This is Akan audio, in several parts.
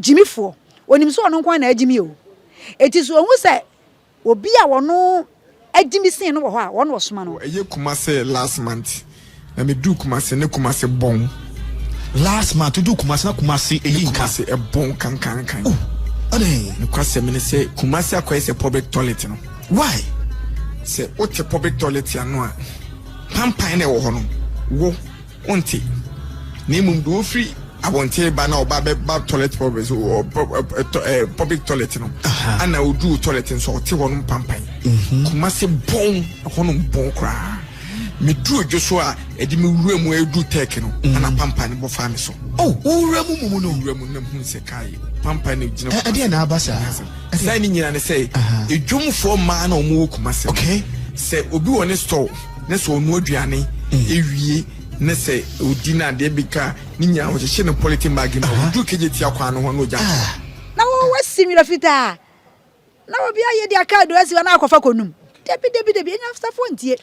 Gyimifoɔ. Ɔnim sɛ ɔno nko ara na agyimi o. Enti sɛ ɔhu sɛ obi a ɔno agyimi sen no wɔ hɔ a, ɔno na ɔsoma no. Ɛyɛ Kumase last month na me duu Kumase ne Kumase bɔn. Last month wo duu Kumase na Kumase eyi nka. Ne Kumase ɛbɔn kankankan. Oh adɛn. Nokwasɛm ne sɛ Kumase akɔyɛ sɛ public toilet no. Why? Sɛ wote public toilet ano a pampan na ɛwɔ hɔ no wo. Wonte, na mmom deɛ ɔfiri abɔnten ba na ɔba bɛba toilet public so ɔ public toilet no ana ɔduru toilet nso ɔte hɔ nom pampan. Mhm. Kumase bɔn ɛhɔ nom bɔn koraa. Meduru odwo so a ɛde me wura mu ɛduru tɛk no mhm. ana pampan no bɔ faa me so. Oh, wowura mu mu no. Wura mu nam hu sɛ kaa yi pampan no gyina. Ɛdeɛ na aba saa. Saa ne nyina ne sɛ edwomfoɔ mmaa na wɔn wɔ Kumase. Okay. Sɛ obi wɔ ne store. Ne sɛ ɔnoa aduane ewie ne sɛ odi na adeɛ bi ka ne nyinaa ɔhyehyɛ no polythene bag mu a ɔduru Kejetia kwan no ho na ɔgya ato hɔ. Na wo wasi nwera fitaa na obi ayɛ de aka adu asi hɔ na akɔfa kɔnum. Dabi dabi dabi anyansafoɔ ntie.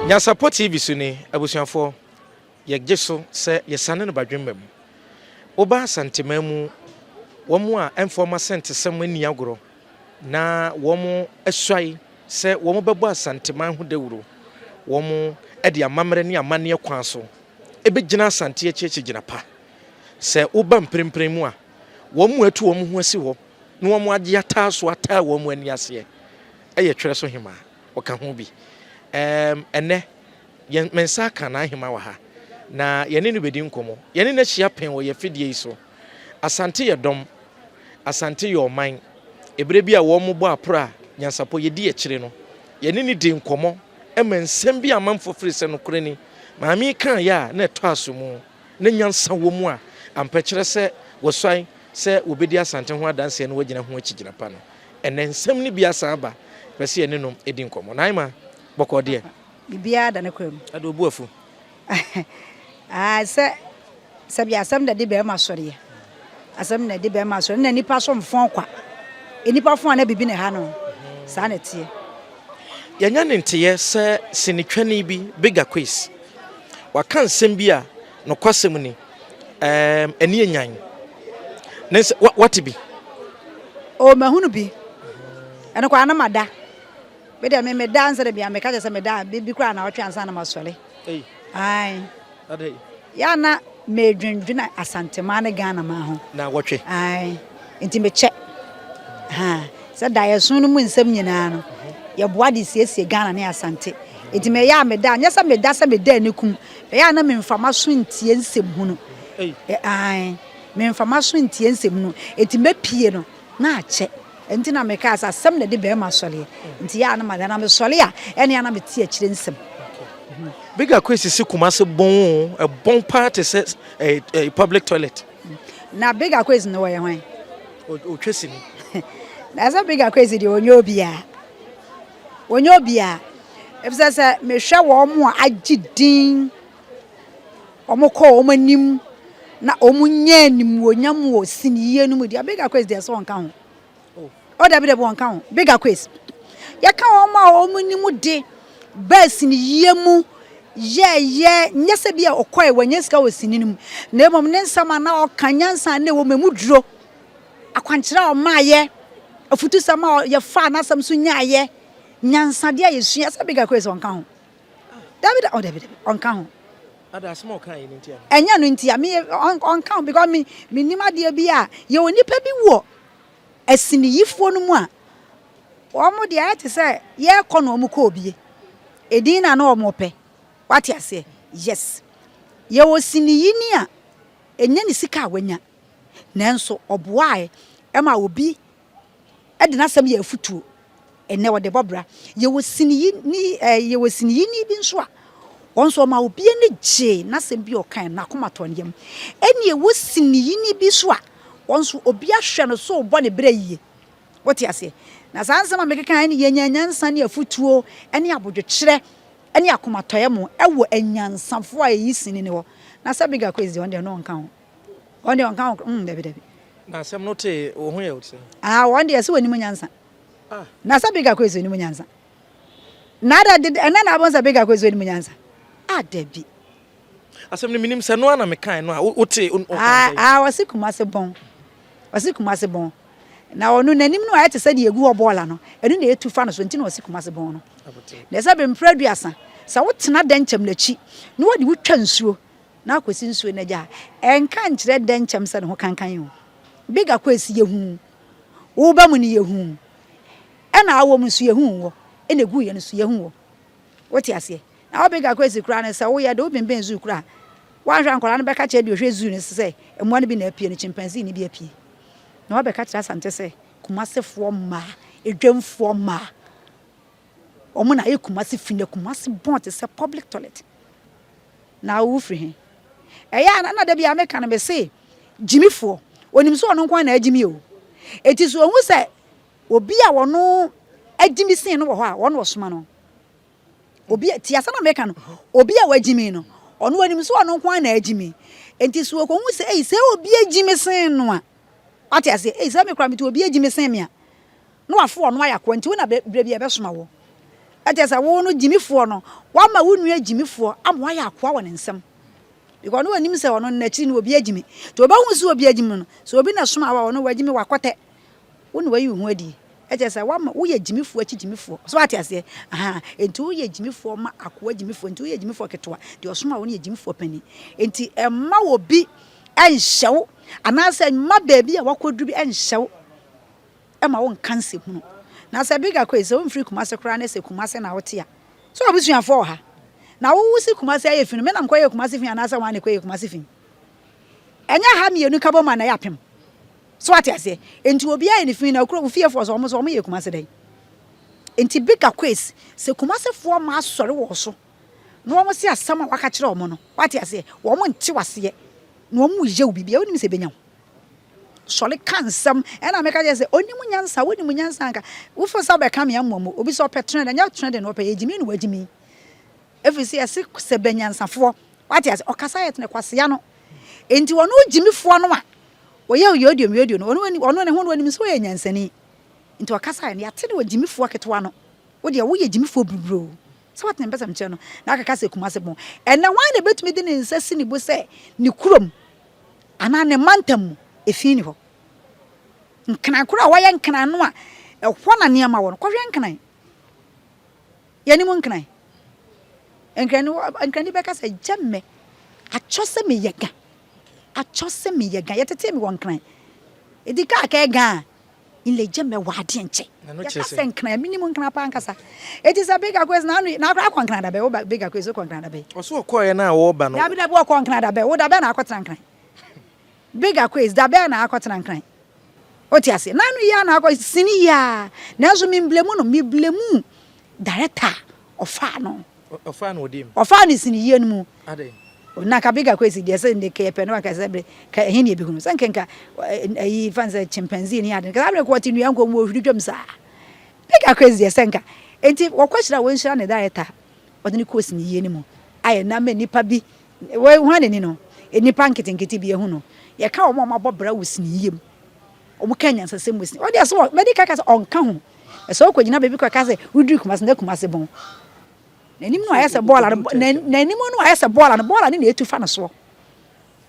Nyansapɔ TV so ni, abusuafoɔ, yɛgye so sɛ yɛsane no badwemma mu. Woba Asanteman mu, wɔn a ɛmfa wɔn asɛntesɛm nni agorɔ na wɔn asuae sɛ wɔbɛbɔ Asanteman ho dawuro, wɔn de amammerɛ ne amanneɛ kwan so bɛgyina Asante akyi akyigyina pa. Sɛ woba mprempren mu a, wɔn a atu wɔn ho asi hɔ na wɔagye ataa so ataa wɔn ani aseɛ yɛ twerɛ so hemaa. Ɔka ho bi. Ɛɛm, ɛnnɛ, yɛn, me nsa aka n'ahemaa wɔ ha, na yɛne no bɛdi nkɔmmɔ. Yɛne no ahyia pɛn wɔ yɛn afidie yi so. Asante yɛ dɔm. Asante yɛ ɔman. Ɛberɛ bi a wɔbɔ aporo a nyansapɔ yɛdi akyire no, yɛne no dii nkɔmmɔ ma nsɛm bi a amanfoɔ firi sɛ nokorɛ ni, maame yi kaeɛ a na ɛtɔ aso mu. na nyansa wɔ mu a, ampa kyerɛ sɛ wɔasuae sɛ wɔbɛdi Asante ho adanseɛ na wɔagyina ho akyigyina pa no. Ɛnnɛ, nsɛm no bi asan aba, yɛpɛ sɛ yɛne no di nkɔmmɔ. Naima, bɔkɔɔ deɛ? Biribiara da ne kwan mu. Ɛde wo bo afu? Ae, sɛ, sɛbi asɛm na ɛde bɛrima sɔreɛ. Asɛm na ɛde bɛrima sɔreɛ. Na nipa so mfɔn kwa. Nipa fɔn a na biribi na ɛha no. Saa na ɛteɛ. Yɛanya ne nteɛ sɛ sinitwani bi, Bigger Quiz, Waka nsɛm bi a nokwasɛm ni, ɛɛm, ani yɛ nyan. Ne nsɛ, wa, wate bi? Oh, mahunu bi. Ɛno koraa na mada. Me deɛ me meda ansa da bia meka kyerɛ sɛ meda bi bi koraa na ɔtwe ansa na masɔre. Ei. Ae. Adɛn? Yɛ a na medwendwene Asanteman ne Ghanaman ho. Na wɔtwe. Ae. Nti mekyɛ. Ahaa. Sɛ daeɛso no mu nsɛm nyinaa no, yɛboa de siesie Ghana ne Asante. Nti meyɛ a meda, nyɛ sɛ meda sɛ meda anikum, meyɛ a na memfa m'aso ntie nsɛm hunu. Ae, memfa m'aso ntie nsɛm hunu. Nti mɛpie no, na akyɛ. Nti na mekaa sɛ asɛm na ɛde bɛrima sɔreɛ. Nti yɛ a na mada, na mesɔre a, ɛne a na mete akyire nsɛm. Big Akwesi si Kumasi bɔn o, ɛbɔn paa te sɛ eh, eh, public toilet. Na Big Akwesi no wɔyɛ hwan? Ɔtwa sini. Na sɛ Big Akwesi deɛ ɔnyɛ obiara. Ɔnyɛ obiara. Efisɛ sɛ mehwɛ wɔn a agye din, wɔn kɔ wɔn anim na wɔn nya animuonyam wɔ siniyie no mu deɛ, Big Akwesi deɛ sɛ ɔnka ho. Oh dabi dabi wɔnka ho. Big Akwes. Yɛka wɔn a wɔn anim de baa siniyie mu yɛɛyɛ nyɛ sɛ bi a ɔkɔe wanya sika wɔ sini no mu na mmom ne nsɛm a na ɔka nyansa a na ɛwɔ mu emu duro akwankyerɛ a ɔmaayɛ afutusɛm a yɛfaa n'asɛm so nyaayɛ nyansadeɛ a yɛsua sɛ Big Akwes ɔnka ho. Dabi da oh dabi dabi ɔnka ho. Ada asɛm a ɔka yɛ no nti a. Ɛnyɛ no nti a me ɔnka ho because me menim adeɛ bi a yɛwɔ nipa bi wɔ Asiniyifoɔ no mu a, wɔn deɛ ayɛ te sɛ yɛrekɔ na wɔn kɔ obie. Edin na na wɔn pɛ. Wate aseɛ? Yes. Yɛwɔ siniyini a, ɛnyɛ ne sika a wanya. Nanso ɔboaeɛ ma obi de n'asɛm yɛ afutuo. Ɛnnɛ wɔde bɔ bra. Yɛwɔ siniyini ɛɛ yɛwɔ siniyini bi nso a, wɔn nso ɔma obi ani gye n'asɛm bi a ɔkae no, n'akoma tɔ ne yam. Ɛnna ɛwɔ siniyini bi nso a, wɔn nso obi ahwɛ no so rebɔ ne bra yie. Wote aseɛ? Na saa nsɛm a mekeka yi no, yɛnya nyansa ne afutuo ne abodwokyerɛ ne akomatɔyam wɔ anyansafoɔ a ɛyi sini no hɔ. Na sɛ Bigger Kwesi deɛ, ɔno deɛ, ɔno ɔnka ho. Wɔn deɛ ɔnka ho mm dabi dabi. Na asɛm no tee wo ho yɛ wo sɛn? Ah wɔn deɛ sɛ wɔnim nyansa. Ah. Na sɛ big akwesi onim nyansa. Na ada de ɛnɛ na abɔn sɛ big akwesi onim nyansa. Ah dabi. Asɛm no menim sɛ no ara na mekae no a wote Ah ah wɔse Kumase bɔn. Wɔse Kumase bɔn. Na ɔno n'anim no ayɛ te sɛ deɛ egu hɔ bɔɔla no. Ɛno na etu fa no so nti na wɔse Kumase bɔn no. Na ɛsɛ bere mprɛ aduasa sɛ wotena dɛnkyɛm n'akyi na wɔde wo twa nsuo na akɔsi nsuo no agya a, ɛnka nkyerɛ dɛnkyɛm sɛ ne ho kankan o. Big Akwesi yɛhu wo, wo ba mu no yɛhu wo, ɛna awɔ mu nso yɛhu wo, ɛna ɛguiɛ no nso yɛhu wo. Wote aseɛ? Na wo Big Akwesi koraa no sɛ woyɛ de wobembɛn zoo koraa a, woanhwɛ a nkwadaa no bɛka kyerɛ deɛ ɔhwɛ zoo no sɛ mmoa no bi na apue no, chimpanzee no bi apue. Na wabɛka kyerɛ Asante sɛ Kumasefoɔ mmaa, Edwamfoɔ mmaa, wɔn na ayɛ Kumasi fi na Kumasi bɔn te sɛ public toilet. Na wo firi he? Ɛyɛ a na da biara meka no mese gyimifoɔ onim sɛ ɔno nko ara na agyimi o. Eti sɛ ohu sɛ obi a ɔno agyimi sen no wɔ hɔ a ɔno ɔsoma no. Obi a ti asɛm a meka no obi a wagyimi no ɔno onim sɛ ɔno nko ara na agyimi. Enti sɛ okohu sɛ ei sɛ obi agyimi sen no a wate aseɛ ei sɛ me koraa mete obi agyimi sen me a na wafo ɔno ayɛ akoa nti wo na berɛ bi ɛbɛsoma wo. Ɛkyɛ sɛ wo no gyimifoɔ no wama wo nua gyimifoɔ ama wayɛ akoa wɔ ne nsam. Because ɔno onim sɛ ɔno n'akyiri no obi agyimi. Nti ɔbɛhu sɛ obi agyimi no, sɛ obi na soma wo a ɔno wagyimi wakɔtɛ. Wo na wayi wo ho adi. Ɛkyɛ sɛ wama woyɛ gyimifoɔ akyi gyimifoɔ. So wate aseɛ? Aha. Nti woyɛ gyimifoɔ ma akoa gyimifoɔ. Nti woyɛ gyimifoɔ ketewa. Deɛ ɔsoma wo no yɛ gyimifoɔ panin. Nti mma obi nhyɛ wo anaasɛ mma baabi a wakɔduru bi nhyɛ wo. ma wo nka nsɛhunu. Na sɛ Bigger Quay, sɛ womfiri Kumase koraa na sɛ Kumase na wote a, sɛ w'abusuafoɔ wɔ ha. Na wo wo se Kumase ayɛ fi no, me na mekɔyɛɛ Kumase fi anaasɛ hwan na ɛkɔyɛɛ Kumase fi? Ɛnyɛ ha mmienu ka bom a na ɛyɛ apem. So wate aseɛ? Enti obiara yɛ ne fi na kuro wo fiefoɔ so wɔn nso wɔn yɛ Kumase dɛn? Enti Bigger Quays, sɛ Kumasefoɔ ma asɔre wɔ so na wɔn se asɛm a waka kyerɛ wɔn no, wate aseɛ? Wɔn nte waseɛ na wɔn yɛ wo biribi a wonim sɛ ɛbɛnya wo. Sɔre ka nsɛm. Ɛna meka kyerɛ sɛ, onim nyansa, wonim nyansa anka. Wofo sɛ wobɛka me amoa mu. Obi sɛ ɔpɛ trend, ɛnyɛ trend na ɔpɛ, yɛgyimi na wagyimi. Ɛfiri sɛ yɛse sɛ bɛ nyansafoɔ. Wate ase, ɔkasa yɛ tene kwasea no. Enti ɔno gyimifoɔ no a, ɔyɛ yodio yodio no, ɔno ɔno ne ho no ɔnim sɛ ɔyɛ nyansani. Nti ɔkasa yɛ no, yɛate no wɔ gyimifoɔ ketewa no. Wo deɛ woyɛ gyimifoɔ buruburoo. Sɛ wate nea mepɛ sɛ mekyerɛ no, na akeka sɛ Kumase bɔn. Ɛnnɛ hwan na ebetumi de ne nsa si ne bo sɛ ne kurom anaa ne mantam mu efi nni hɔ? Nkran koro a wɔyɛ nkran no a ɛhɔ na nneɛma wɔ no, kɔhwɛ nkran. Yɛnim nkran. Nkrani nkrani bɛka sɛ gyɛ mɛ atwɔ sɛ meyɛ ga. Atwɔ sɛ meyɛ ga. Yɛtetee me wɔ nkran. Edi kaa kɛɛ ga a Nle gye mɛ wɔ adeɛ nkyɛ. Yɛka sɛ nkran, menim nkran paa ankasa. Eti sɛ Big Akwes na ano na akora akɔ nkran dabɛ, wo Big Akwes wokɔ nkran dabɛ. Ɔso ɔkɔɔɛ na ɔɔba no. Dabi dabi ɔkɔ nkran dabɛ, wo dabɛ na akɔtena nkran. Big Akwes dabɛ na akɔtena nkran. Wote aseɛ? Na ano yi ara na akɔ, sini yi ara. Nanso me mblemu no, me blemu director a ɔfaa no. Ɔfaa no wɔ deɛ mu? Ɔfaa no sini yie no mu. Adɛn? Na nka Bigger Kwesi deɛ sɛ nka yɛpɛ no anka sɛ bere ka ɛhe ne yɛbɛhunu sɛ nka nka ayi fa sɛ chimpanzee ne ade nka saa bere kɔ ɔte nnua nkɔm wɔ hwiri twam saa. Bigger Kwesi deɛ sɛ nka enti wɔkɔhyira wɔnhyira ne director ɔde ne kɔɔ sini yie no mu ayɛ na ma nnipa bi wɔn n'ani no nnipa nketenkete bi ahu no yɛka wɔn a wɔabɔ bra wɔ sini yie mu wɔn ka nyansasɛm wɔ sini ɔde ɛsɛ wɔ mɛdi kaka sɛ ɔnka ho ɛsɛ ɔkɔgyina baabi kɔka sɛ woduru Kumasi na Kumasi bɔn. N'anim no ayɛ sɛ bɔɔla no, n'anim no ayɛ sɛ bɔɔla no, bɔɔla no na etu fa no soɔ.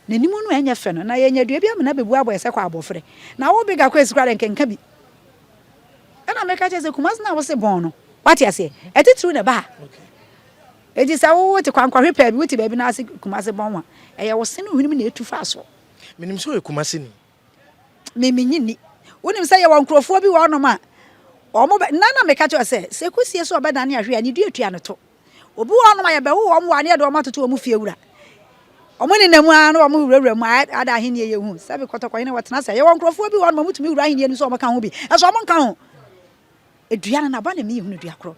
N'anim no ɛnyɛ fɛ no, na yɛnya dua bi amena bɛbu abɔ yɛ sɛ kɔ abɔfrɛ. Na wo bega kɔ esi koraa deɛ nkenka bi. Ɛna meka kyerɛ sɛ Kumasi na wose bɔn no, wate aseɛ, atitiriw na ɛba ha. Enti sɛ wo wote kwankɔhwe pɛɛ bi, wote baabi na ase Kumasi bɔn a, ɛyɛ wo se ne wo hwenem na etu fa soɔ. Menim sɛ ɔyɛ Kumasi ni. Me minnye nni. Wonim sɛ yɛwɔ nkurɔfoɔ bi wɔ hɔnom a, wɔn bɛ, nna na meka kyerɛ sɛ, sɛ kusie so ɔbɛdane ahwe a, ne dua tua ne to. Obi wɔ hɔnom a yɛbɛwo wɔn wɔ a ne yɛde wɔn atoto wɔn fie wura. Wɔn nenam mu ara na wɔn wurawura mu a, ada ahenni yɛ hu. Sɛbi kɔtɔkɔhene wɔtena ase a, yɛwɔ nkurɔfoɔ bi wɔ hɔnom a wɔtumi wura ahenni no sɛ wɔka ho bi, ɛso wɔn nka ho. Dua no n'aba na ɛma yɛhunu dua korɔ.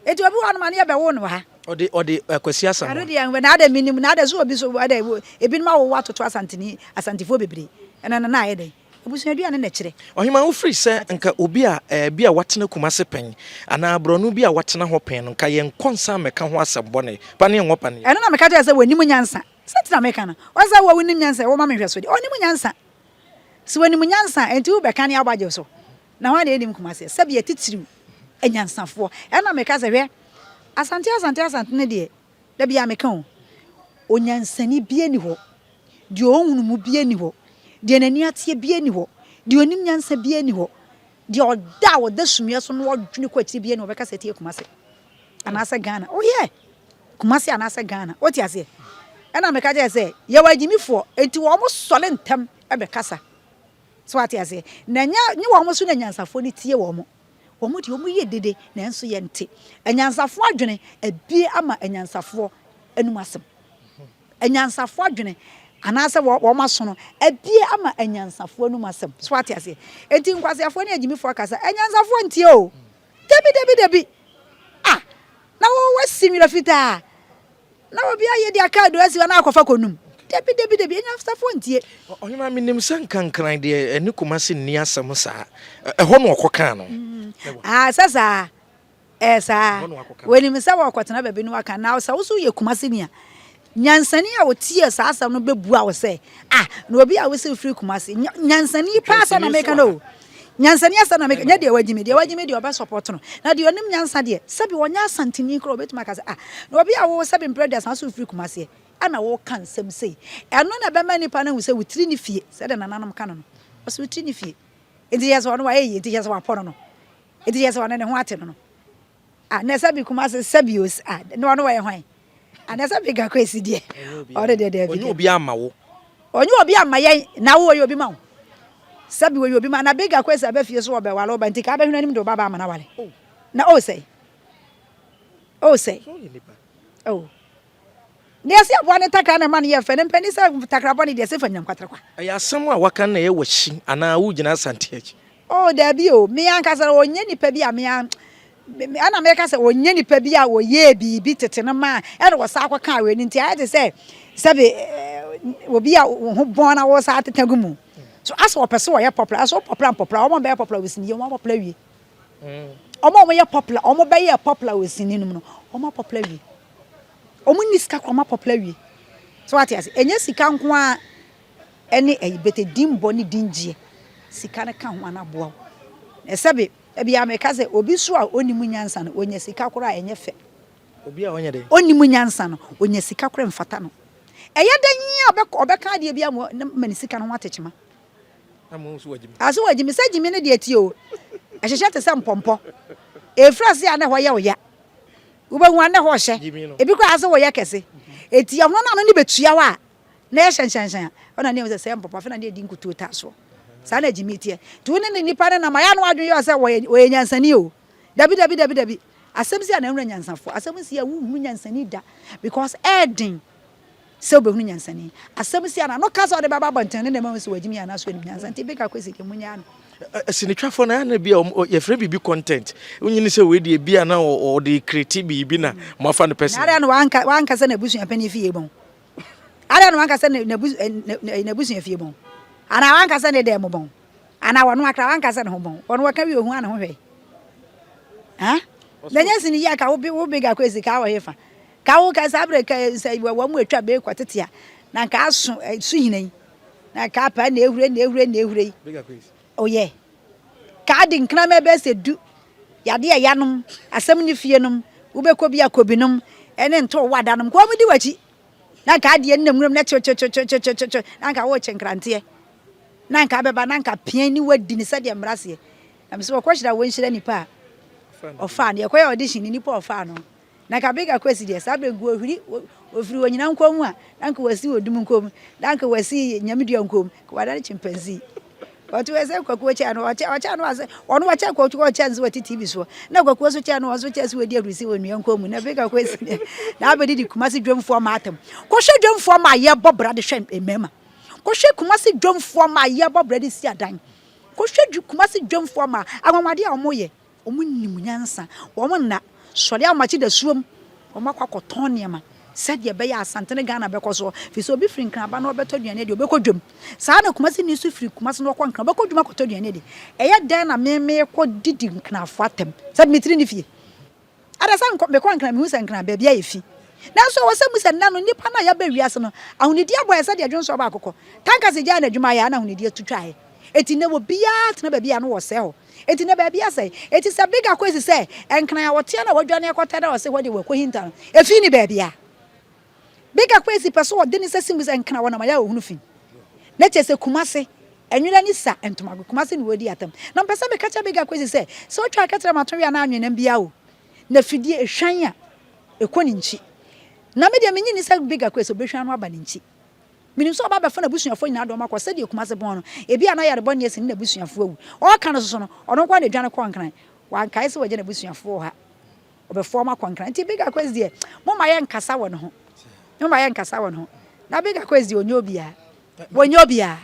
Enti obi wɔ hɔnom a ne yɛbɛwo no wɔ ha. Ɔde ɔde Akwasi Asamoah. Ɛno deɛ nwɛ na adɛ menim na adɛ so obi so adɛ ebinom awowo atoto Asanteni Asantefoɔ bebree ɛno no na ayɛ dɛn abusua dua no na ɛkyerɛ. Ɔhemaa wo firi sɛ nka obi a eh bi a watena Kumase pɛn anaa brɔno bi a watena hɔ pɛn no nka yɛnkɔ nsan mmɛka ho asɛm bɔne paneɛ nwɔ paneɛ. Ɛno na meka kyerɛ sɛ wɔnim nyansa. Sɛ nti na meka no. Ɔsɛ wo a wonim nyansa, woma me nhwɛso deɛ. Ɔnim nyansa. Sɛ wɔnim nyansa a, enti wobɛka ne abɔ agye wo so. Na hwan na ɛnnim Kumasi? Sɛbi atitiriw, anyansafoɔ. Ɛna meka sɛ, hwɛ, Asante, Asante, Asante no deɛ, da biara meka o, onyansani biara nni hɔ, deɛ ɔhunu mu biara nni hɔ, deɛ n'ani ateɛ biara nni hɔ, deɛ ɔnim nyansa biara nni hɔ, deɛ ɔda a ɔda sumiiɛ so na ɔdwene kɔ akyiri biara nni hɔ ɔbɛka sɛ ɛteɛ Kumasi anaasɛ Ghana. Oh yeah! Kumasi anaasɛ Ghana. Wote aseɛ? Ɛna meka kyerɛ sɛ, yɛwɔ agyimifoɔ, enti wɔn sɔre ntɛm bɛkasa. So wate aseɛ? Na ɛnyɛ nye wɔn so na anyansafoɔ no tie wɔn. Wɔn deɛ wɔyɛ dede, nanso yɛnte. Anyansafoɔ adwene abue ama anyansafoɔ anum asɛm. Anyansafoɔ adwene anaasɛ wɔn aso no abue ama anyansafoɔ anum asɛm. So wate aseɛ? Enti nkwaseafoɔ ne agyimifoɔ kasa, anyansafoɔ ntie o. Dabi, dabi, dabi! Ah! Na wo wasi nwera fitaa. Na obi ayɛ de aka adu asi hɔ na akɔfa kɔnum. Dabi, dabi, dabi, anyansafoɔ ntie. Ɔhema, menim sɛ Nkankran deɛ ɛne Kumasi nni asɛm saa. Ɛhɔ na ɔkɔkaa no. Ah, sɛ saa. Ɛyɛ saa. Wɔnim sɛ wɔrekɔtena baabi na wɔaka. Na sɛ wo nso woyɛ Kumasini a, nyansani a ɔtiee saa asɛm no bɛbua wo sɛ, Ah, na obi a wose wofiri Kumasi, nyansani paa asɛm na meka no o. Nyansani asɛm na meka, nyɛ deɛ wagyi me. Deɛ wagyi me deɛ ɔbɛsɔpɔto no. Na deɛ ɔnim nyansa deɛ, sɛbi ɔnyɛ Asanteni koraa ɔbɛtumi aka sɛ, Ah, na obi a wo sɛbi mprɛ aduasa wose wofiri Kumasi ɛ, ɛna woka nsɛm sei. Ɛno na ɛbɛma nnipa no ahu sɛ wo tiri nni fie, sɛdeɛ nananom ka no no. Ɔse wo tiri nni fie. Enti kyerɛ sɛ ɔno wayɛ yie, enti kyerɛ sɛ wapɔ no no. Enti kyerɛ sɛ ɔno ne ho ate no no. Ah, na sɛbi Kumasi sɛbi o, ah, na ɔno wɔyɛ hwan? Ah, na sɛbi Gako esi deɛ. Ɔno deɛ daabi. Ɔnyɛ obi ama wo. Ɔnyɛ obi ama yɛn, na wo ɔyɛ obi ma wo. Sɛbi ɔyɛ obi ma, na big Gako esi aba fie so ɔbɛwale wo ba, nti ka abɛhwene anim de wo ba ba ama no awale. Na o sɛe. O sɛe. Oh. Deɛ ɛsɛ aboa ne takra na ɛma no yɛ fɛ no mpanin sɛ takra bɔne deɛ ɛsɛ fa nyinam kwaterekwa. Ɛyɛ asɛm a waka no na ɛyɛ w'akyi anaa wogyina Asante akyi? Oh daabi o, me ankasa no ɔnyɛ nipa bi a me a ɛna meka sɛ ɔnyɛ nipa bi a ɔyɛɛ biribi tete no maa ɛna ɔsan kɔkaa wei no nti ayɛ te sɛ sɛbe obi a wo ho bɔn na wosan teta gu mu. So asɛ ɔpɛ sɛ ɔyɛ popular, asɛ wo popular mpɔpra, wɔn a bɛyɛ popular wɔ sini yɛ wɔn apɔpra wie. Wɔn a wɔyɛ popular, wɔn bɛyɛɛ popular wɔ sini no mu no, wɔn apɔpra wie. Wɔn nni sika koraa wɔn apɔpra wie. So wate ase? Ɛnyɛ sika nko ara ɛne ɛyi but din bɔ ne din gyeɛ. Sika no ka ho a na aboa wo. Na sɛbe ebia meka sɛ obi so a ɔnnim nyansa no ɔnya sika koraa a ɛnyɛ fɛ. Obi a ɔnyɛ dɛn? Ɔnnim nyansa no ɔnya sika koraa ɛmfata no. Ɛyɛ dɛn a ɔbɛka adeɛ bi ama ma ne sika no ho ate kyema. Ase wɔ gyimi sɛ gyimi no deɛ tie o. Ɛhyehyɛ te sɛ mpɔmpɔ. Ɛfiri ase a na ɛhɔ yɛ wo ya. Wobɛhu a na ɛhɔ rehyɛ. Ebi koraa ase wɔyɛ kɛse. Enti ɛhono no ano no bɛtua hɔ a, na ɛyɛ hyɛnhyɛnhyɛn a, ɛna ne yɛhu sɛ sɛ mpɔpɔ afei na ne yɛdi nkutuo taa soɔ. Saa na gyimi teɛ. Nti wo ne ne nipa no nam a, ɛyɛ a na w'adwene yɛ wo sɛ wɔyɛ wɔyɛ nyansani o. Dabi dabi dabi dabi. Asɛm si a na ɛhunu anyansafoɔ. Asɛm si a wonhunu nyansani da because ɛɛden sɛ wobɛhunu nyansani. Asɛm si a na no ka sɛ ɔde bɛba abɔnten no na ɛma hu sɛ wagyimi anaasɛ ɔnim nyansa. Nti Baker Kwesi deɛ monyaa no. Sinitwafoɔ no ayɛ na bi a yɛfrɛ biribi content. Wonyini sɛ wei deɛ bi a na ɔde kreti biribi na moafa no personal. Na adɛn na wanka wanka sɛ n'abusua panin fie bɔn? Adɛn na wanka sɛ n'abusua fie bɔn? Anaa wanka sɛ ne dan mu bɔn? Anaa ɔno akra wanka sɛ ne ho bɔn? Ɔno ɔka wie ohu a ne ho hwɛ. Ha? Na nyɛ sini yi a ka wo wo big akwesi ka wɔ hefa? Ka wo ka saa bere ka sɛ wɔn mu atwa bee kɔ tete a na nka aso su hina yi na nka apa na ehure na ehure na ehure yi. Oyɛ. Ka ade nkrama bɛyɛ sɛ du yade a yanom asɛm ne fie nom wobɛkɔ bi akɔ bi nom ɛne nto wada nom ka wɔn di w'akyi na nka adeɛ nnam nwuram na kyekyekyekyekyekyekye na nka worekye nkranteɛ na nka abɛba na nka pia ne wadi ne sɛdeɛ mmara seɛ na mesɛ wɔkɔhyira wɔnhyira nipa a ɔfaa no yɛkɔyɛ audition ne nipa ɔfaa no Na nka Bega Kwesi deɛ, saa berɛ nka ɔhwiri, ɔfiri onyina nkɔn mu a, na nka wasi odum nkɔn mu, na nka wasi nyamedua nkɔn mu, nka wadane chimpanzee. Ɔte hɔ sɛ Kwakuo kyɛɛ no, ɔkyɛ, ɔkyɛɛ no ase, ɔno ɔkyɛ Kwakuo ɔkyɛ nso wɔte TV soɔ, na Kwakuo nso kyɛɛ no, ɔno nso kyɛɛ sɛ wɔdi ahurisi wɔ nnua nkɔn mu, na Bega Kwesi deɛ, na abɛdidi Kumasi dwamfoɔ mmaa atam. Kɔhwɛ dwamfoɔ mmaa a yɛbɔ bra de hwɛ mmarima. Kɔhwɛ Kumasi dwamfoɔ mmaa a yɛbɔ bra de si adan. Kɔhwɛ Kumasi dwamfoɔ mmaa, anwanwadeɛ a wɔyɛ. Wɔn nim nyansa. Wɔn nna sɔre ahomakye dasuom. Wɔn akɔ akɔtɔn nneɛma sɛdeɛ ɛbɛyɛ a Asante ne Ghana bɛkɔ soɔ. Firi sɛ obi firi Nkran ba na ɔbɛtɔ aduane adi, ɔbɛkɔ dwam. Saa ara na Kumasi ni nso firi Kumasi na ɔkɔ Nkran, ɔbɛkɔ dwam akɔtɔ aduane adi. Ɛyɛ dɛn na me merekɔ didi Nkranfoɔ atɛm sɛ me tiri nni fie? Ada sɛ mekɔ Nkran mehu sɛ Nkran baabi ayɛ fi. Nanso ɛwɔ sɛ mu sɛ nnɛ no nnipa no a yɛaba wiase no, ahonidie abɔ yɛn sɛdeɛ dwonsɔ ba akokɔ. Tankasi gyaee n'adwuma yɛ a na ahonidie tu twaeɛ. Enti nnɛ obiara tena baabi a na wɔsɛe hɔ. Enti nnɛ baabi asɛe. Enti sɛ Bigger Kwesi sɛ Nkran a ɔteɛ na wadwane akɔtɛ na ɔse hɔ deɛ wakɔhinta no, efi nni baabiara. Bigger Kwesi pɛ sɛ ɔde ne nsa si mu sɛ Nkran wɔnam ayɛ a ɔhunu fi. Na kyerɛ sɛ Kumase, Nwera ne sa ntomago, Kumase na wɔredi atam. Na mepɛ sɛ meka kyerɛ Bigger Kwesi sɛ, sɛ ɔtwa akɛtrɛ ma to we anaa anwenam biara o, na fidie ehwan a, ɛkɔ ne nkyi. Na me deɛ mennye nni sɛ Bigger Kwesi ɔbɛhwan no aba ne nkyi. Menim sɛ ɔba abɛfa n'abusuafoɔ nyinaa de wɔn akɔ sɛdeɛ Kumase bɔn no, ebia na yare bɔne asi ne n'abusuafoɔ awu. Ɔreka no soso no, ɔno nko ara na ɛdwane kɔɔ Nkran. Wankae sɛ wagya n'abusuafoɔ wɔ ha. Ɔbɛfoa wɔn akɔ Nkran. Nti Big Akwes deɛ, momma yɛnkasa wɔ ne ho. Momma yɛnkasa wɔ ne ho. Na Big Akwes deɛ, ɔnyɛ obiara. Wɔnyɛ obiara.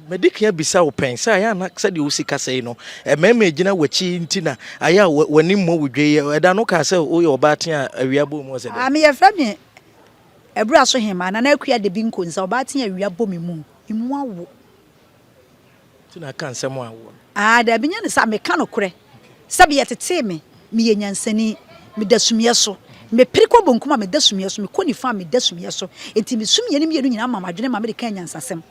Madi kan abisa wo pɛn sɛ ayɛ a na sɛdeɛ wosi kasa yi no, mmarima a ɛgyina w'akyi nti na ayɛ a w'ani mmɔ wo dwa yi. Ɛda no wokaa sɛ woyɛ ɔbaatan a awia bɔ wo mu ɔsɛ dɛn? Ah, me yɛfrɛ me Abura so hemaa, Nana Akua Debi Nkonsa, ɔbaatan a awia bɔ me mu, me mu awo. Nti na aka nsɛm a awoɔ no. Ah, daabi, nyɛ ne saa, meka nokorɛ. Sɛbe yɛtetee me, meyɛ nyansani, meda sumiiɛ so. Mepere kɔ bonkum a, meda sumiiɛ so, mekɔ nifa a, meda sumiiɛ so. Enti me sumiiɛ no mmienu nyinaa ma m'adwene ma mede ka anyansasɛm.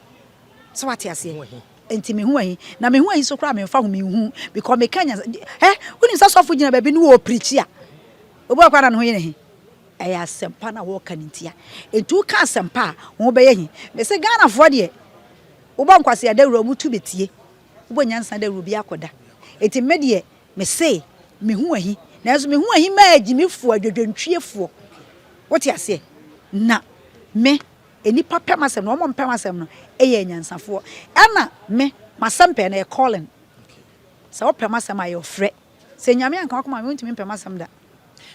So wate aseɛ? Enti me ho ahi. Na me ho ahi so koraa a, memfa ho, menhu. Because meka anyansa, hɛ, wonim sɛ sɔfo gyina baabi na ɔrepreachi a, obi wɔ hɔ koraa na ne ho yɛ no he. Ɛyɛ asɛmpa no a wɔka no ntia. Enti woka asɛmpa a, wo ho bɛyɛ he. Mese Ghanafoɔ deɛ, wobɔ nkwasea dawuro a, wɔtu bɛtie. Wobɔ nyansa dawuro, obiara akɔda. Enti me deɛ, mese me ho ahi. Nanso me ho ahi maa agyimifoɔ, adwadwantwiefoɔ. Wote aseɛ? Na me, nnipa pɛ m'asɛm no, wɔn a wɔmpɛ m'asɛm no yɛ anyansafoɔ. Ɛna me, m'asɛm pɛ no, ɛyɛ calling. Sɛ wopɛ m'asɛm a, ɛyɛ ɔfrɛ. Sɛ Nyame anka w'akoma a, me wontumi mpɛ m'asɛm da.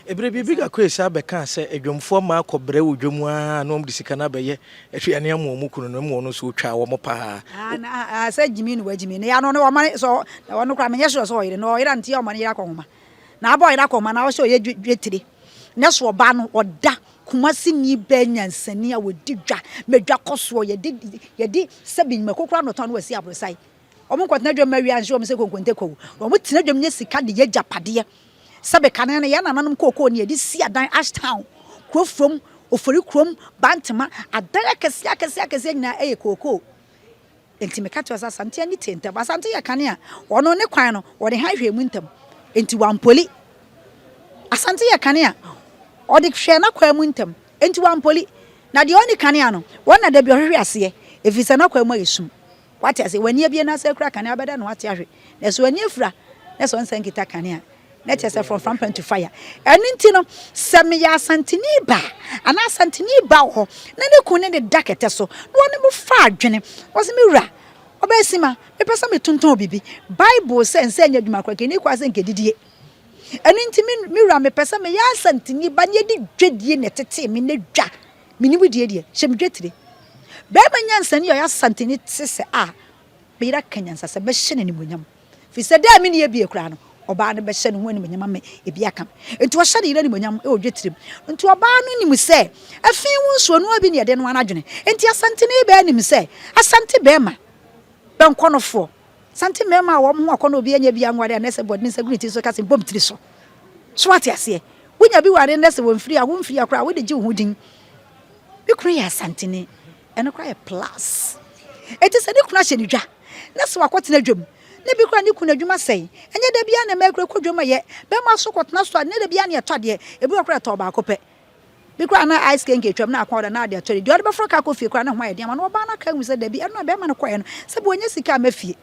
Bere bi, Bigger Quay san bɛkaa sɛ adwamfoɔ mmaa kɔbrɛ wɔ dwam ara na wɔde sika no abɛyɛ aduane ama wɔn kununom ma ɔno nso ɔtwaa wɔn paa. Ah, na ah, sɛ gyimi no wagyimi ne ya no ne ɔma sɛ na ɔno koraa menyɛ sure sɛ ɔyere na ɔyere nti ɔma ne yere akɔ nhoma na abɔ ɔyere akɔ nhoma na ɔsɛ ɔyɛ dwetire na so ɔba no ɔda Kumasi ni bɛɛ nyansani a wɔdi dwa ma dwa kɔ soɔ yɛde yɛde sɛbi mako koraa na ɔtɔn no wasi aborosae. Wɔn nkɔtena dwam ma awia nhye wɔn sɛ konkonte kwawu. Wɔn tena dwam nya sika de yɛ agyapadeɛ. Sɛbe kane no yɛn nananom kookoo ne yɛde si adan Ashtown, Kurofurom, Oforikurom, Bantama, adan akɛseɛ akɛseɛ akɛseɛ nyinaa ɛyɛ kookoo. Enti meka kyerɛ wo sɛ Asante ani te ntɛm. Asante yɛ kane a ɔno ne kwan no wɔde hann hwɛɛ mu ntɛm. Enti wampoli. Asante yɛ kane a ɔde hwɛɛ n'akwan mu ntɛm. Enti wampoli. Na deɛ ɔnni kanea no, wɔn na da bi ɔhwehwe aseɛ, ɛfiri sɛ n'akwan mu ayɛ sum. Wate aseɛ? W'ani abue na sɛ akura kanea wobɛda na wate ahwe. Na sɛ w'ani afura na sɛ ɔnsan nkita kanea na kyerɛ sɛ from frampan to fire. Ɛno nti no, sɛ meyɛ Asanteni ba anaa Asanteni ba wɔ hɔ na ne kunu ne ne da kɛtɛ so na ɔne mo fa adwene, ɔse me wura, ɔbaa Sima, mepɛ sɛ metontɔn biribi. Bible sɛ nsa nyɛ adwuma koraa, nka ɛnni kwan sɛ nka ɛdidie. Ɛno nti me me wura, mepɛ sɛ meyɛ Asanteni ba na yɛde dwadie na ɛtetee me na dwa. Menim wo deɛ deɛ, hyɛ me dwetire. Barima nyansani a ɔyɛ Asanteni te sɛ a, me yere aka nyansasɛm, mɛhyɛ no animuonyam. Firi sɛ da a menni abie koraa no, ɔbaa no bɛhyɛ ne ho animuonyam ama ebi aka me. Enti ɔhyɛ ne yere animuonyam wɔ dwetire mu. Enti ɔbaa no nim sɛ afi wo nsuo noa bi na yɛde noa n'adwene. Enti Asanteni baa nim sɛ Asante barima bɛnkɔnɔfoɔ. Asante mmarima a wɔn ho akɔnnɔ obi anya bi anware a na ɛsɛ bɔde ne nsa gu ne tiri so ka sɛ bɔ me tiri so. So wate aseɛ? Wonya bi ware nnɛ sɛ wɔmfiri a, womfiri a koraa wode gye wo ho din. Me kunu yɛ Asanteni, ɛno koraa yɛ plus. Enti sɛ ne kunu ahyɛ ne dwa na sɛ wakɔtena dwam na bi koraa ne kunu adwuma sɛe, ɛnyɛ da biara na mmaa kura kɔ dwam ɛyɛ, bɛrima nso kɔtena so a, ɛnyɛ da biara na yɛtɔ adeɛ, ebi wɔ koraa ɛtɔ baako pɛ. Bi koraa na ice kenke atwam na akɔn ɔda na ade atɔ ne. Deɛ ɔde bɛforo kaa kɔ fie koraa na ho ayɛ den ama no. Ɔbaa no aka ahu sɛ dabi, ɛno a bɛrima no kɔeɛ no, sɛbi wanya sika amma fie.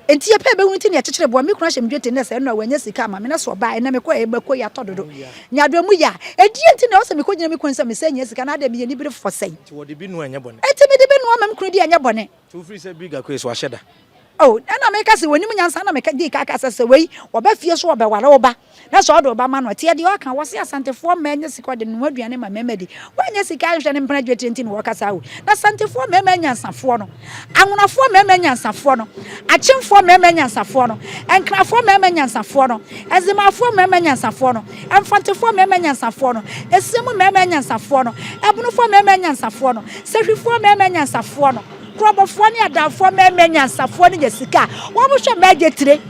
Enti yɛpɛ ɛbɛhunu nti na yɛkyekyere boɔ. Me kunu ahyɛ me dwetire nnɛ sɛ ɛno a wanya sika ama me na sɛ ɔbaa ɛnnɛ mekɔɛ mako yi atɔ dodo. Nyaadoa mu yɛ a, ɛdeɛn nti na ɛwɔ sɛ mekɔgyina me kunu anim sɛ mesɛ nya sika na adɛn meyɛ niberefoɔ sɛn? Nti wɔde bi noa ɛnyɛ bɔne? Enti mede bi noa ma me kunu di ɛnyɛ bɔne. Nti wofiri sɛ Bigger Quays wahyɛ da? Oh, ɛna meka sɛ wɔnim nyansa na meka dii ka ka sɛ sɛ wei wɔba fie so wɔbɛware wo ba na sɛ ɔde wo ba ma no a teɛ deɛ ɔka wɔse Asantefoɔ mmaa nya sika ɔde noa aduane ma mmarima di wɔanya sika nhwɛ ne mpena dwetire nti na wɔka saa o na Asantefoɔ mmarima anyansafoɔ no Anwonafoɔ mmarima anyansafoɔ no Akyemfoɔ mmarima anyansafoɔ no Nkrafoɔ mmarima anyansafoɔ no Ɛzemafoɔ mmarima anyansafoɔ no Mfantefoɔ mmarima anyansafoɔ no Esiam mmarima anyansafoɔ no Ɛbonofoɔ mmarima anyansafoɔ no Sahwifoɔ mmarima anyansafoɔ no Korɔbɔfoɔ ne adamfoɔ mmarima anyansafoɔ no nya sika a, wɔhwɛ mmaa dwetire.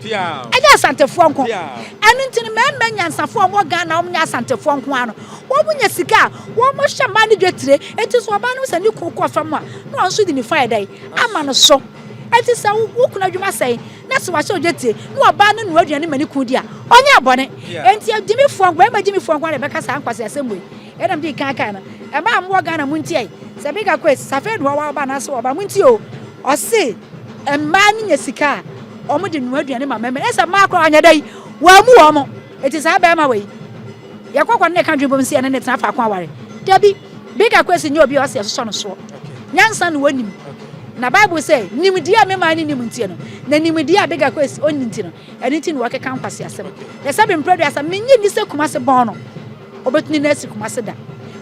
Ɛnyɛ Asantefoɔ nko. Ɛno nti no mmarima nyansafoɔ a wɔwɔ Ghana a wɔnyɛ Asantefoɔ nko ara no, wɔnya sika a, wɔhyɛ mmaa no dwetire. Enti sɛ ɔbaa no hu sɛ ne kunu kɔ fam a, na ɔno nso de ne fa ayɛ dɛn? Ama no so. Enti sɛ wo kunu adwuma sɛe na sɛ wahyɛ wo dwetire na ɔbaa no noa aduane ma ne kunu di a, ɔnyɛɛ bɔne. Enti agyimifoɔ, mmarima agyimifoɔ nko ara na ɛbɛka saa nkwaseasɛm wei. Ɛna mede kan kae no, ɛmaa mowɔ Ghana montie, sɛ Bigger Quays, Safed hɔ wa ɔba anaasɛ ɔba, montie o, ɔse mmaa no nya sika a, wɔn de noa aduane ma mmarima, ɛsɛ mmaa koraa wɔanyɛ dɛn, wɔammu wɔn, eti saa barima wei, yɛkɔ kɔ ne ne ka dwen bom sɛ yɛne ne tena faako aware, dabi, Bigger Quays nyɛ obi a ɔse yɛsosɔ no soɔ, nyansa na wɔnim, na Bible sɛ, nimdeɛ a me man no nim nti no, na nimdeɛ a Bigger Quays ɔnni nti no, ɛno nti na wɔkeka nkwaseasɛm, na sɛbe mprɛ aduasa, mennye nni sɛ Kumase bɔn no. Ɔbɛtumi na asi Kumase da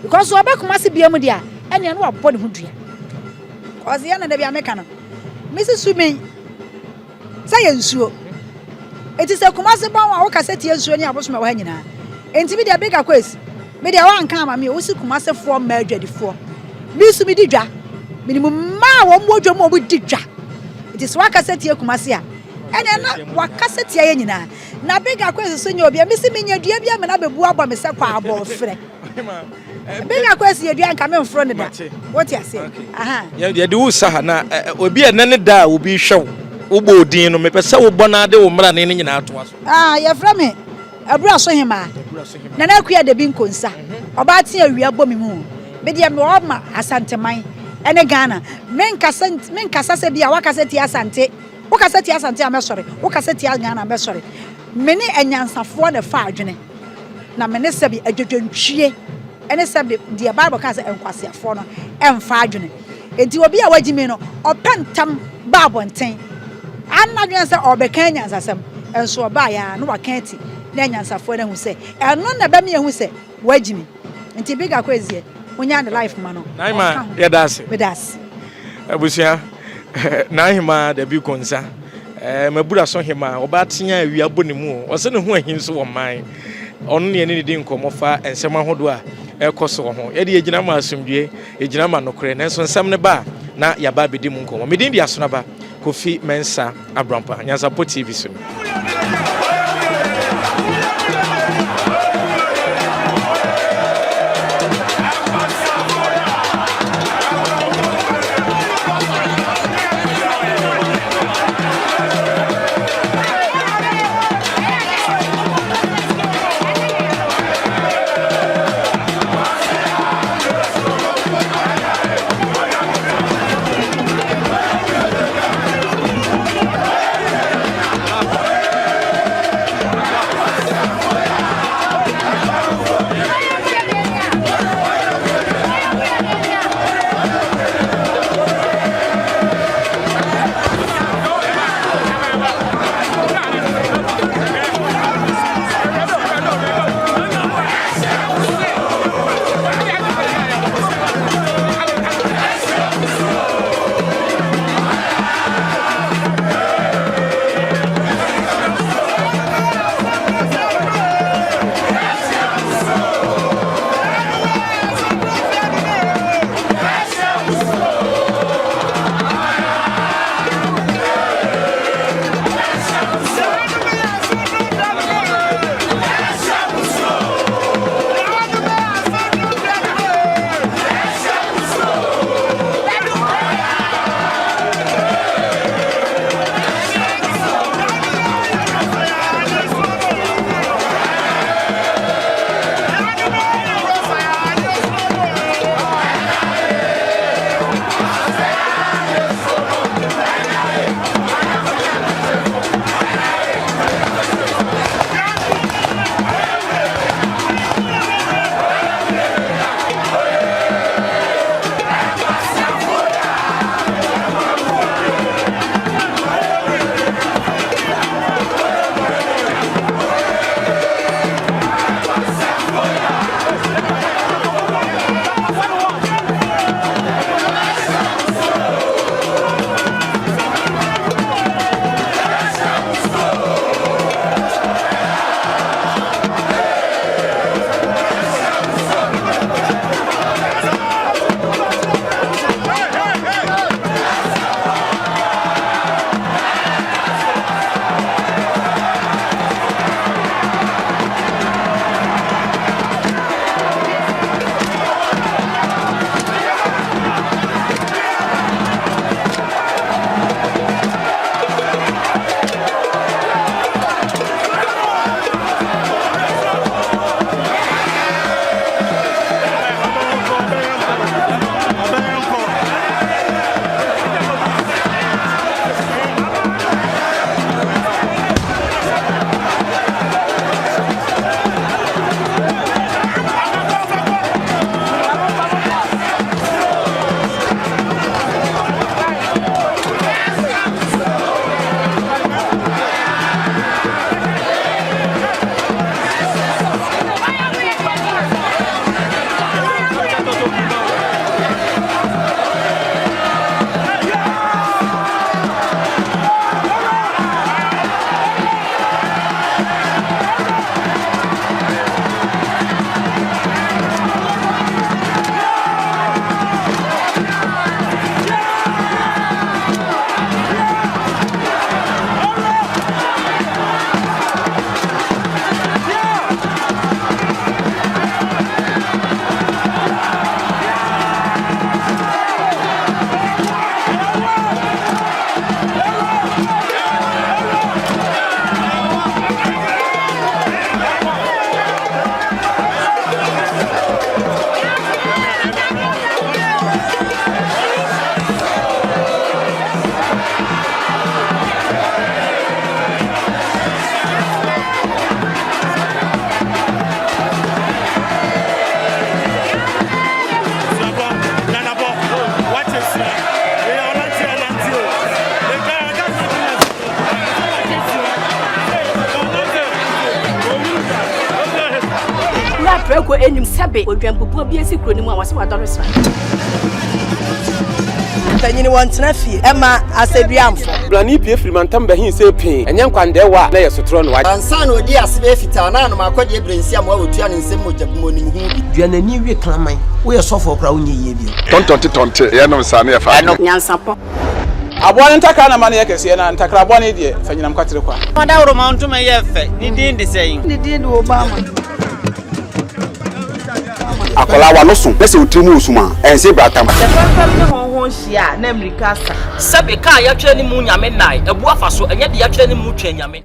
because sɛ ɔba Kumase bia mu deɛ a ɛneɛ na wabɔ ne ho dua. Cause yɛ na da bi a meka no mesi so me sɛ yɛ nsuo eti sɛ Kumase bɔn a wokasa tia nsuo ne abosom ɛwɔ ha nyinaa enti me deɛ Big Akwes me deɛ wanka ama me o wosi Kumase foɔ mmaa adwadifoɔ me nso me di dwa menim mmaa a wɔn wɔ dwa mu a wɔn di dwa eti sɛ wakasa tia Kumase a ɛneɛ na wakasa tia yɛ nyinaa. Na Big Akwesi so nyɛ obi a mese menya dua bi amena bɛbu abɔ me sɛ kɔ abɔɔfrɛ. Big Akwesi yɛ dua nka memforo ne da. Wote aseɛ? Aha. Yɛde wo sa ha na obi a ɛnɛ ne da a obi hwɛ wo wobɔ odin no mepɛ sɛ wobɔ no ade wo mmarane no nyinaa toa so. Ah, yɛfrɛ me Abura so hemaa. Nana Akua Dabi Nkonsa. Ɔbaa te awia bɔ me mu. Me deɛ mewɔ ma Asanteman ɛne Ghana. Menkasa menkasa sɛ bi a wakasa tia Asante. Wo kasa tia Asante a mɛsɔre, wo kasa tia Ghana a mɛsɔre. Me ne anyansafoɔ na ɛfa adwene, na me ne sɛbe adwadwantwie ne sɛbe deɛ Bible kaa sɛ nkwaseafoɔ no ɛmfa adwene. Enti obi a wagye mi no, ɔpɛ ntɛm ba abɔnten. Ano n'adwene sɛ ɔrebɛka anyansasɛm, nso ɔbaeɛ ara na waka ati na anyansafoɔ no ahu sɛ ɛno na ɛbɛma yɛahu sɛ wagye mi. Nti Big Akwesi deɛ wonya ne life ma no. Naima yɛda ase. Meda ase. Abusua Naima Dabi Konsa eh, mabura so hema ɔbaa tea awia bɔ ne mu o ɔsɛ ne ho ahi nso wɔ man ɔno ne ɛne ne di nkɔmmɔ fa nsɛm ahodoɔ a ɛkɔ so ho yɛde yɛgyina ma asomdwie yɛgyina ma nokorɛ nanso nsɛm no ba a na yɛaba abɛdi mu nkɔmmɔ medin de Asonaba Kofi Mensah Abrampa, Nyansapɔ TV so no. mpo nnim. Sɛbe odwanbubuo bi asi kuro no mu a wɔse wadɔre sra. Mpanyin wɔntena fie ɛma asɛduamfo. Brane pue firi mantam bɛhe sɛ pee, ɛnyɛ nkwandɛɛwa a na ɛyɛ sotorɔ na wagye. Ansa na ɔdii ase bɛyɛ fitaa na anom akɔdeɛ berɛ nsi amoa wɔtua ne nsam mogya bum ɔnim ho bi. Dua n'ani we kraman. Woyɛ sɔfoɔ koraa wonyɛ yie bio. Tɔntɔnte tɔnte yɛnom saa ne yɛfa adeɛ. Nyansapɔ. Aboa no ntakra na ma no yɛ kɛseɛ, na ntakra bɔne deɛ, fa nyinam kwatere kwa. Ɔdawuroma ntoma yɛ fɛ, ne din de sɛn? Ne din de Obama. Akwadaa w'ano so na sɛ wo tiri mu resum a, ɛnse bratam. Sɛ fɛmfɛm ne hɔnhɔn hyia a, na mmirika asa. Sɛbe, ka a yɛatwerɛ ne mu Nyame nnae, abu afa so, ɛnyɛ deɛ yɛatwerɛ ne mu Twɛn Nyame.